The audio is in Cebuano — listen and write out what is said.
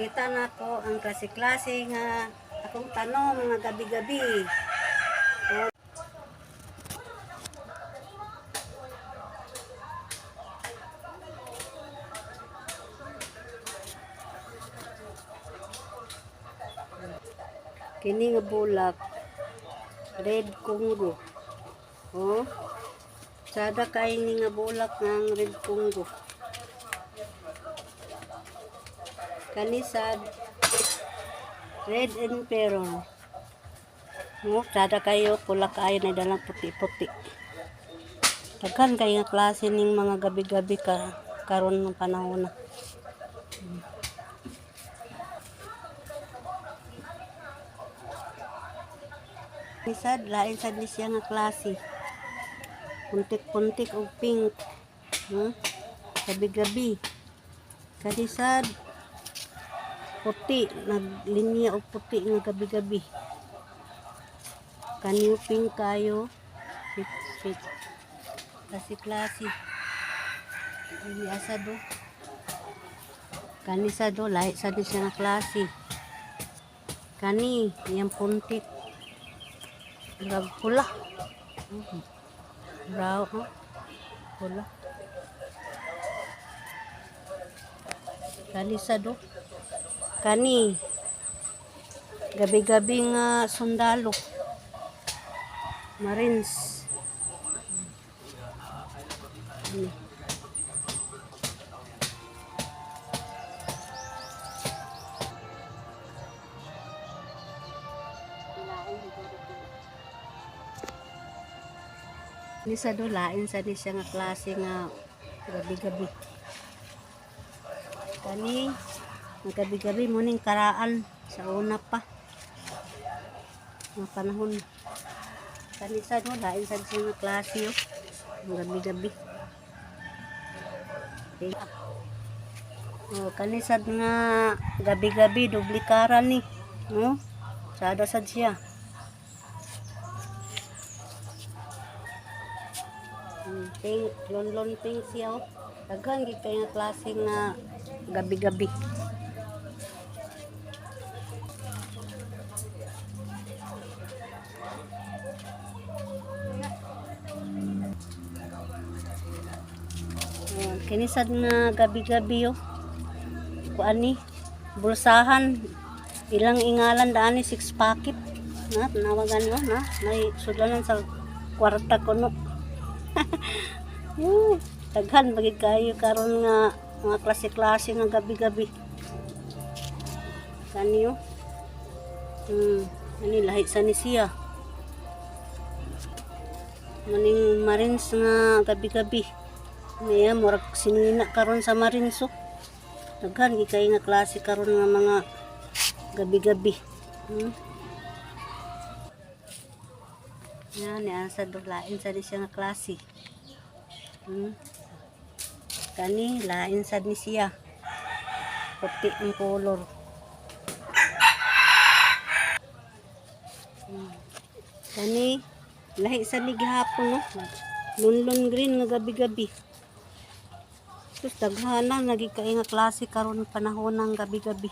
Pakita nako ang klase-klase nga akong tanom nga gabi-gabi. Oh. Kini nga bulak, Red Congo. Oh. Sada kay ni nga bulak ng Red Congo. Kani sad, Red Emperor. Oh, sada kayo pula kaayo na dalang puti-puti. Daghan kay nga klase ning mga gabi-gabi ka karon ng panahon na. Ni sad, lain sad ni siya nga klase. Puntik-puntik og pink. Gabi-gabi. Kani sad, puti, naglinya og puti nga gabi-gabi. Kani pink kayo. Sweet, sweet. Klase-klase. Ini asa do. Kani sa do, lahi sad ni siya nga klase. Kani, iyang puntik. Murag pula. Brown, huh? Pula. Kani sa do. Kani. Gabi-gabi nga sundalo. Marines. Ani. Ni sa do, lain sa ni siya nga klase nga gabi-gabi. Kani nga gabi-gabi mo ning karaan sa una pa. Nga panahon. Kani sa do, lain sa siya nga klase, oh. Ang gabi-gabi. Oh, kani sad nga gabi-gabi duplikara ni. No? Sada sad siya. Pink, lonlon pink siya, oh. Daghan gid kay nga klase nga gabi-gabi. Oh, kini sad nga gabi-gabi, oh. Kuan ni bulsahan, ilang ingalan daan ni six pocket. Na tanawagan no na may sudlanan sa kwarta kuno. Daghan bagid kayo karon nga mga klase-klase nga gabi-gabi. Kaniyo. Ani lahi sa ni siya. Maning marines nga gabi-gabi. Niya murag sinina karon sa marines, oh. Daghan gid kay nga klase karon nga mga gabi-gabi. Yan, ni sa do, lain sa ni siya nga klase. Kani lain sad ni siya. Puti ang color. Kani lahi sa ni gihapon, no. Lunlun green nga gabi-gabi. Sus, daghana na gid kay nga klase karon panahon ng gabi-gabi.